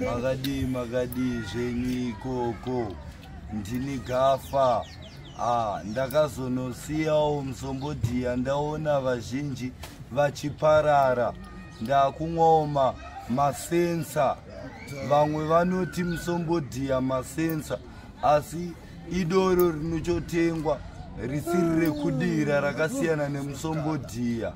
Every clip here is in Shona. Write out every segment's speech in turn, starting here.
Makadii makadii zvenyu ikoko, ndini Gafa. Ndakazonosiyawo musombodhiya, ndaona vazhinji vachiparara. Ndakumwawo masensa. Vamwe vanoti musombodhiya masensa, asi idoro rinochotengwa risiri rekudira, rakasiyana nemusombodhiya.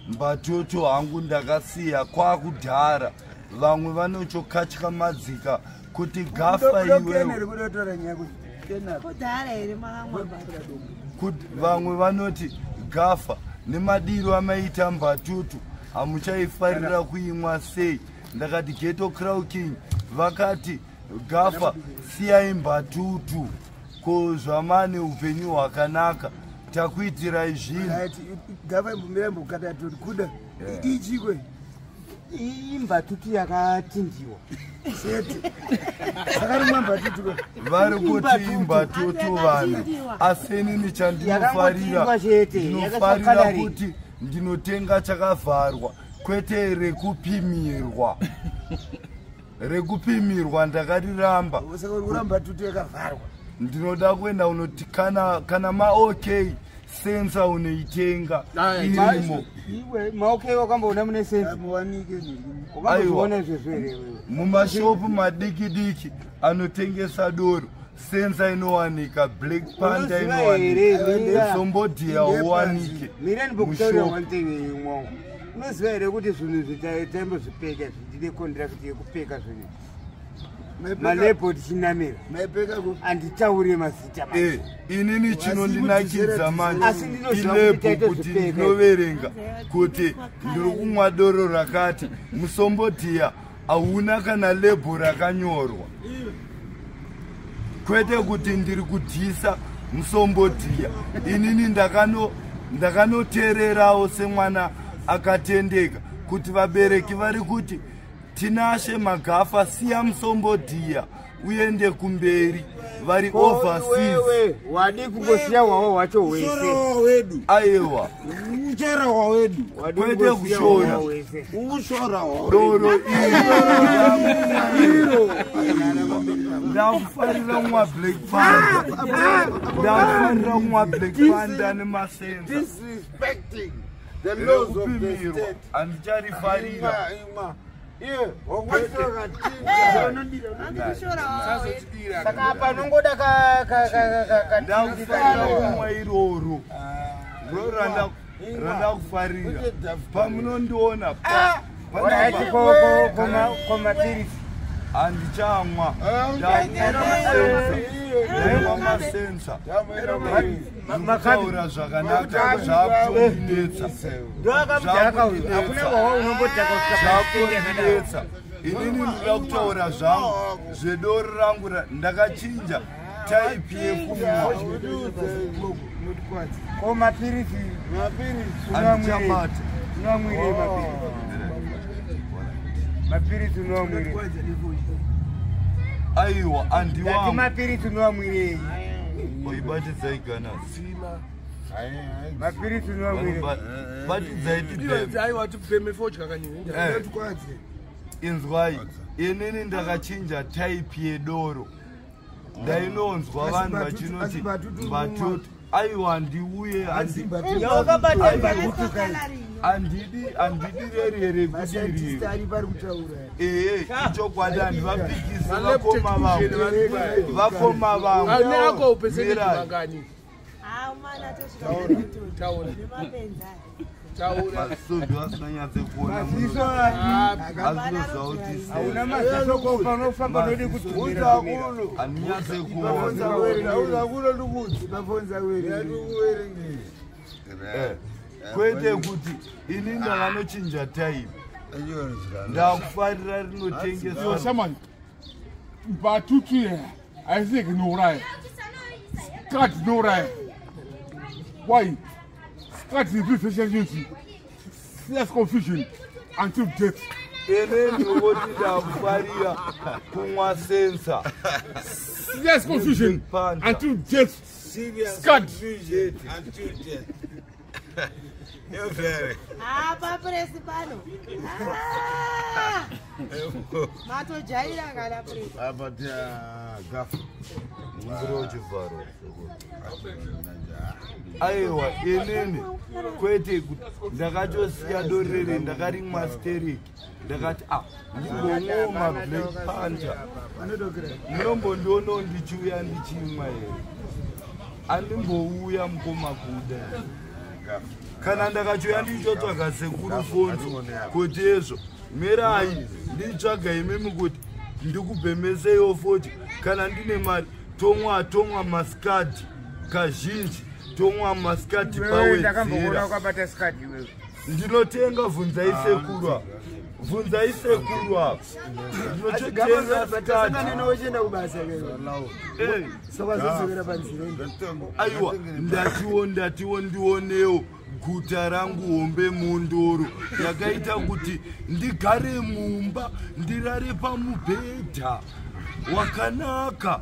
Mbatoto hangu ndakasiya kwakudhara. Vamwe vanochokatyamadzika kuti Gafa iwewe. Vamwe vanoti Gafa nemadiro amaita mbatutu hamuchaifarira kuimwa sei. Ndakati Ghetto Crown King vakati Gafa siyai mbatutu, ko zvamane upenyu hwakanaka, takuitirai zvinhu. Gafa imbomira kuda ichikwe imbatutu yakatindiwa chete sakarumwa mbatutu. Vari kuti imbatutu vanhu, asi inini chandinofarira, ndinofarira kuti ndinotenga chakavharwa, kwete rekupimirwa. Rekupimirwa ndakariramba. Mbatutu yakavharwa. Ndinoda kuenda unoti kana maOK sensa unoitenga irimo. MaOK wakamboona mune sensa? Wakambozviona izvezvo here? Mumashopu madiki diki anotengesa doro, sensa inowanika, Black Panther inowanika, sombodhiya uwanike. Mirani bokutaurira one thing mwangu. Unoziva here kuti zvinhu izvi taimbozvipeka, ndine contract yekupeka zvinhu, malabel tichinamira? Handitauri mazita. Inini chinondinakidza manje Asi ndinoziva ilabel, kuti taita kuti zvipeka. ndinoverenga kuti ndiri kumwa doro rakati. Musombodhiya hauna kana label rakanyorwa. Kwete kuti ndiri kudhisa musombodhiya, inini ndakanoteererawo semwana akatendeka kuti vabereki vari kuti Tinashe Magafa siya musombodhiya uende kumberi, vari overseas. Wewe wadi kungosiya hwawo hwacho hwese? Wedu. Aiwa. Uchera wawedu. Kwete kushora. Ushora. Doro iro ndakufarira kumwa Black Panther, ndakufarira kumwa Black Panther nemasenza. Disrespecting the laws of the Rekupimirwa state. handicharifarira. Imwa, iye wakwasakatinda. Saka apa nongoda Ndakufarira kumwa iroro, ro randakufarira pamunondiona. Komapirisi. Handichamwa, ndaimwa masensa. Ndikutaura zvakanaka, zvakutondinetsa. Ndoakamudhaka uyu, hakuna wawa unombodhaka. Zvakundinetsa, inini ndinoda kutaura zvangu zvedoro rangu ndakachinja type yekumwa. Komapirisi. Handichabata. Unomwirei mapirisi? Mapirisi unomwirei? Aiwa. Ndati Andiwamwa. mapirisi unomwirei? Oibatidzai ganasi. Mapirisi unomwirei? Batidzai tibheme. Aiwa, tibheme fodya kanyini. Inzwai, inini ndakachinja type yedoro. Ndainonzwa vanhu vachinoti mbatutu. Aiwa, ndiuye. Wakabata mbatutu kai? Handidi, handidi reri rekudiriro. Ehe, ichokwadi, handivapikisi vakoma vangu, vakoma vangu. Ane ako percentage Mirai. mangani? Taura, taura. Masobi vasinanyatse kuona. Maziso. Azinoziva kuti Hauna maziso, ko panofamba nodi kutumira. handinyatse kuona. Kwete kuti ini ndakanochinja type, ndakufarira rinotengeswa. Shaman, batutu ye haisi inouraya, scotch inouraya. Why? Scotch increase efficiency, serious confusion until death. Ine ndinongoti ndakufarira kumwa sensa. Serious confusion Panther. until death. Serious Scud. confusion until death. You're very. Apa presi pano. Ah! Matojaira kana presi. Apa gafa. Ndiro Aiwa, inini kwete kuti ndakatosiya dorere, ndakarimwa stereki, ndakati a ndimbomwawo maBlack Panther. Munombondionawo ndichiuya ndichimwa here? Andimbouya mukoma kuda. Kana ndakachiuya ndichotsvaga sekuru Fonzo kuti izvo mirai nditsvaga imimi kuti ndikubhemeseiwo foti. Kana ndine mari tomwa maskadi kazhinji, tomwa maskadi Ndakamboona pawedzera. wakabata skadi iwewe. Ndinotenga, bvunzai sekuru apa, bvunzai sekuru apa, ndinototenga skadi. Uchienda kubasa. Eh. Saka panzira. Aiwa, ndatiwo ndionewo guta rangu hombe, mundoro yakaita kuti ndigare mumba, ndirare pamubhedha wakanaka,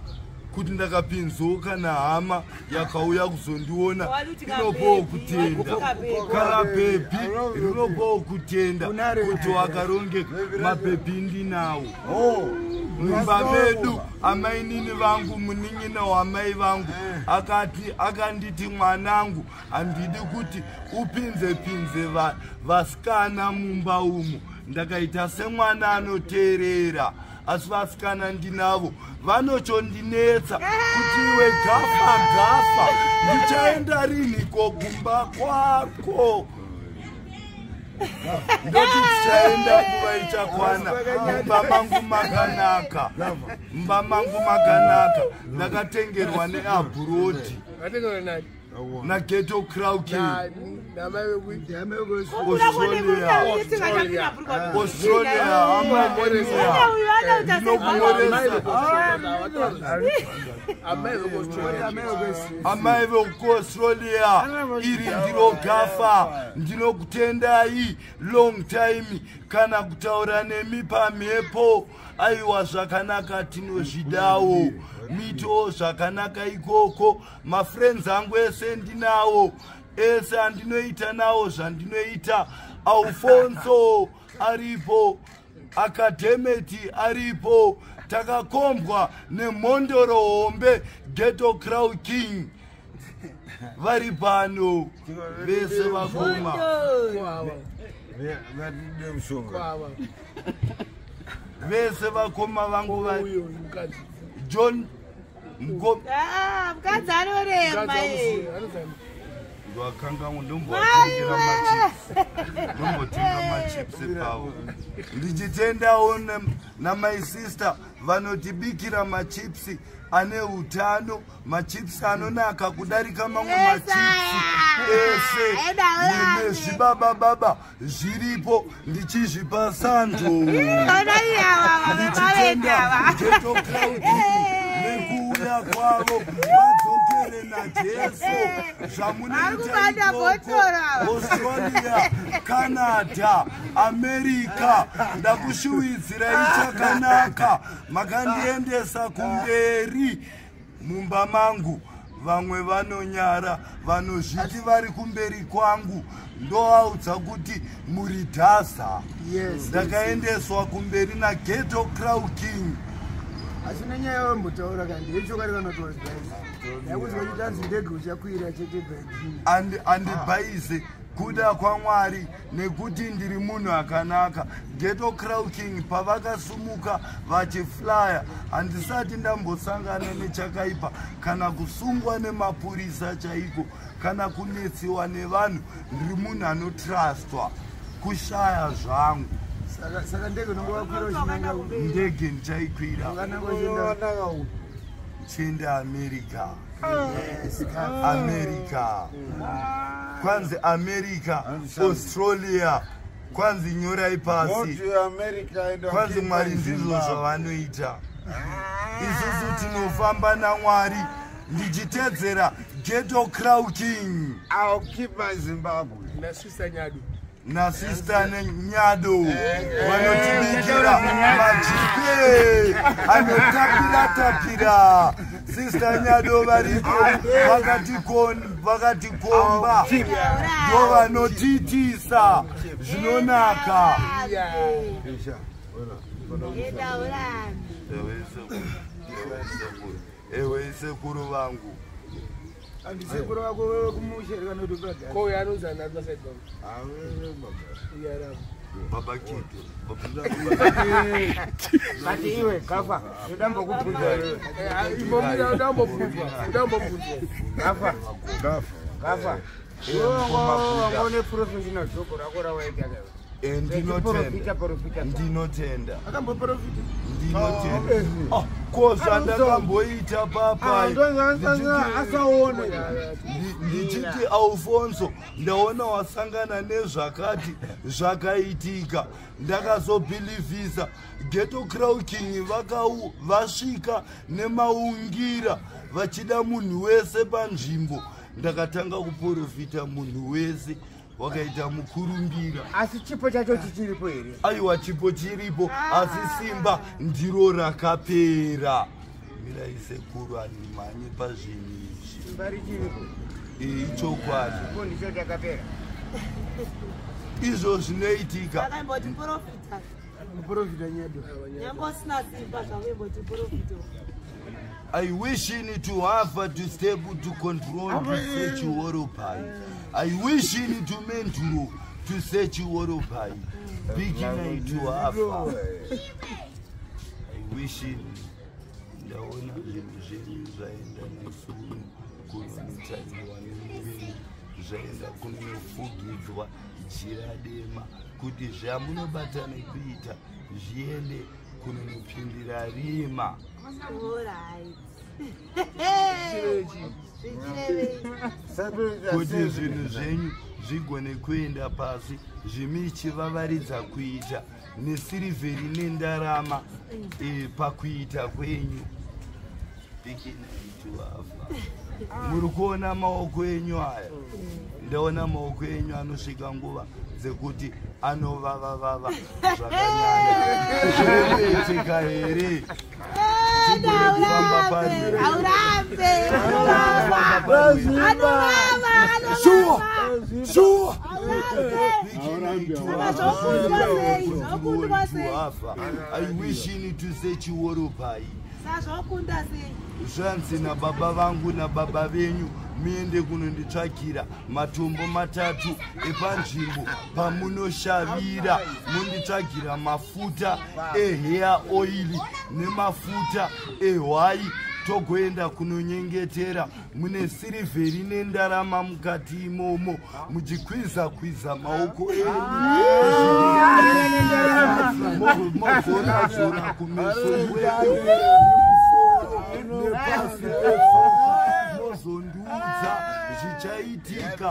kuti ndakapinzoka kana hama yakauya kuzondiona Waluti inopawo kabhebhi, kutenda. waluti kabhebhi. Kana bhebhi rinopawo kutenda kuti wakarongeka. Mabhebhi ndinawo mumba medu. Amainini vangu, munin'ina wamai vangu akati, akanditi, "Mwanangu, handidi kuti upinze pinze vasikana mumba umu." Ndakaita semwana anoteerera, asi vasikana ndinavo vanochondinetsa kuti, "Iwe gafa, gafa, ndichaenda rinhiko kumba kwako?" Ndoti tichaenda nguva ichakwana. Mumba mangu makanaka, mumba mangu makanaka. Ndakatengerwa neabroad. Ngatengerwa nani? NaGhetto Crowking. Nani? Namai vekui? Australia, Australia, amamorea. Ndinokumoresa. Amai vekuAustralia. Amai vekuAustralia, iri ndiro gafa. Ndinokutendai, long time kana kutaura nemi pamhepo. Aiwa, zvakanaka, tinozvidawo mito zvakanaka ikoko. Mafriends angu ese ndinawo, ese andinoita nawo zvandinoita. Alfonso aripo, Akadhemeti aripo, takakombwa nemhondoro hombe Ghetto Crow King vari pano vese vakoma. Kwava. Vatide mushonga. Kwava. Vese vakoma vangu Uyo mukadzi. John Ah, mukadzi anorema. Mukadzi Eh. anozama. Ndwakangamwe, ndomboatengera machips, ndombotenga machips pavo. Ndichitendawo namai sister vanotibikira machipsi ane utano, machipsi anonaka kudarika mamwe Yes, machipsi aya. ese. Eda urame. Nezvibaba baba zviripo, ndichizvipa sando. Ona iyava Ndichitenda vamavendava. Ghetto Cloud nekuuya kwavo, vadzokere naJesu. Vari Zvamunoita kubata ikoko, bhotoro ava. Australia, Canada, America, ndakushuwidzirai chakanaka. Makandiendesa kumberi mumba mangu. Vamwe vanonyara, vanozviti vari kumberi kwangu, ndovaudza kuti muri dhaza. Ndakaendeswa kumberi naGhetto Crow King. Asi nenyaya yawambotaura kandi yechokwadi, kana kuti wazibhaisa, yakuzwa kuti anzi ndege uchakwira chete bhaidini. Andibhaise kuda kwaMwari nekuti ndiri munhu akanaka. Ghetto Crow King pavakasumuka vachiflya, handisati ndambosangana nechakaipa, kana kusungwa nemapurisa chaiko, kana kunetsiwa nevanhu. Ndiri munhu anotrustwa, kushaya zvangu. Saka ndege unonge wakwira uchinanga Ndege ndichaikwira. wakananga uchienda. Chienda America, America kwanzi, America, Australia kwanzi, nyorai Go pasi. to America and Kwanzi Mwari ndizvo Zimbabwe. zvavanoita. Isusu tinofamba naMwari, ndichitedzera Ghetto Crow King. I'll keep my Zimbabwe. Nasista Nyadu. Nasista Nyado vanotibikira majipe anotapira tapira. Sista Nyado variko vakatikomba ndo vanotitisa zvinonaka. Ewe sekuru vangu. Andisekuru vako wewe kumusha kana ko yanonzi anani pasaidi pangu? Baba Kito. But iwe Gafa, ndambokubvunza iwe. Imbomira ndambobvunzwa. Gafa. Gafa. Iwe wanga une professional job rako rawaita ka. Ndinotenda. Ndinotenda. Akamboprofita. Ndinotenda. Ko zvandakamboita papai. Asaone. Ndichiti Alfonso ndaona wasangana nezvakati zvakaitika. Ndakazobhilivhisa Ghetto Crown King vasvika nemaungira vachida munhu wese panzvimbo. Ndakatanga kuprofita munhu wese wakaita mukurumbira. Asi chipo chacho chichiripo here? Aiwa chipo chiripo, asi simba ndiro rakapera. Mirai sekuru handimhanye pazvinhu izvi. Simba richiripo. Ichokwadi. Chipo ndicho chakapera. Izvo zvinoitika. Vakaimboti profita. Muprofita Nyado. Nyangwe usina simba zvavaimboti profita. I wish in to have to step to control to search Woropai. I wish in to mentor to search Woropai. Beginning to have. I wish in ndaona zvinhu zvenyu zvaenda nesuno kunonotariwa nemuvengi, zvaenda kunonofugidzwa jira dema kuti zvamunobata nekuita zviende kunonopindira rima. Kuti zvinhu zvenyu zvigone kuenda pasi zvimichivavaridza kuita nesirivheri nendarama pakuita kwenyu. Muri kuona maoko enyu aya? Ndaona maoko enyu anosvika nguva dzekuti anovavavava zvakanyanya. Zvinoitika here? I wish you to say chiworopai. Zvanzi nababa vangu nababa venyu muende kunonditsvakira matombo matatu epanzvimbo pamunoshavira, munditsvagira mafuta ehair oil nemafuta ehwai, togoenda kunonyengetera mune sirivheri nendarama mukati imomo, muchikwiza kwiza maoko enyu mozorazora kumeso kwenyu nepasi petsoka, mozondudza zvichaitika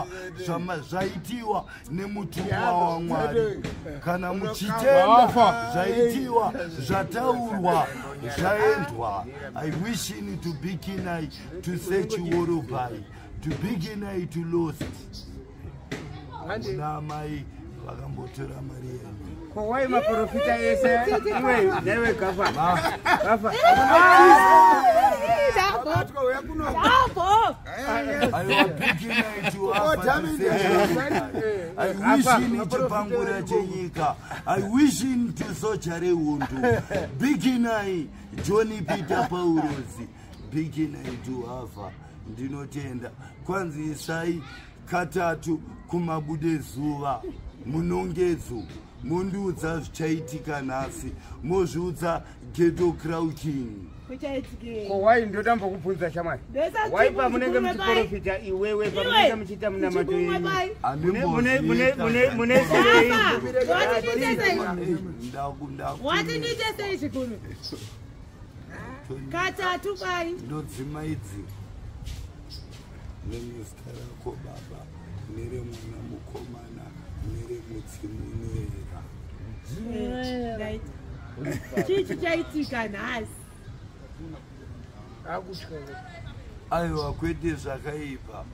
zvaitiwa nemutumwa waMwari. Kana muchitenda zvaitiwa zvataurwa zvaendwa. I wish in to begin to search Woropai, to begin to lost. Namai vakambotora mari yenyu. Ko wai maprofita ese iwe newe Gafa. Gafa. I wish in chipangura chenyika. I wish in to socha rehondo. Beginai Johnny Peter Paurosi. Beginai to Hafa. Ndinotenda. Kwanzi isai katatu kumabude zuva munongedzo mundiudza zvichaitika nhasi, mozviudza Ghetto Crown King. Ko wai ndotamba kubvunza shamwari. Wai pamunenge muchiprofita iwewe pamunenge muchiita munamato yenyu. Mune sei? Wati ndiite sei zvikuru? Katatu pai. Ndodzimaidzi. Nemuzita rako baba, neremwana mukomana, neremudzimu unoera. Chii chichaitika nhasi? Aiwa kwete zvakaipa,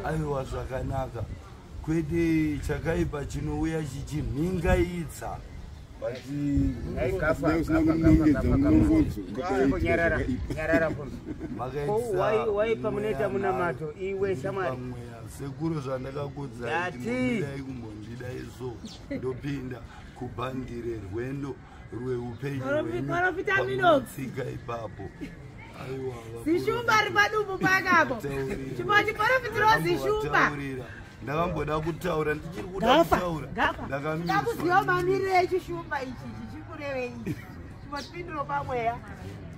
aiwa zvakanaka. Kwete chakaipa chinouya chichimhingaidza. Ai, Gafa, Usina Gafa, kunongedza Gafa, Gafa. munongodzo Nyarara, nyarara fundo. Makaitisa Waipa munoita mweya munamato iwe shamwari. pamweya sekuru zvandakakudzai Ndati. ndimomidai kumbondidai so ndopinda kubhandire rwendo rweupenyu hwenyu Profita Minox. pamunotsika ipapo. Aiwa, Zishumba ri padumbu pakapo. Taurira. Chimbochiporofitirawo zishumba. Ndakambotaurira. Ndakamboda kutaura, ndichiri kuda Gafa, kutaura. Gafa. Ndakamiswa. Ndakuziva mamiriro echishumba ichi chichikurevei. Chimbotipindiro pamweya.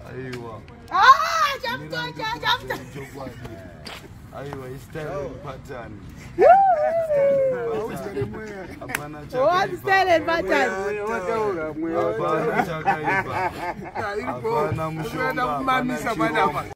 Aiwa. Ah, chamutocha, chamutocha. Chokwadi. Aiwa, istyle pattern. Hapana One chakaipa. style and pattern. Wataura mweya. Hapana chakaipa. Hapana mushonga. Unoda kumamisa hapana panapa. chirombo.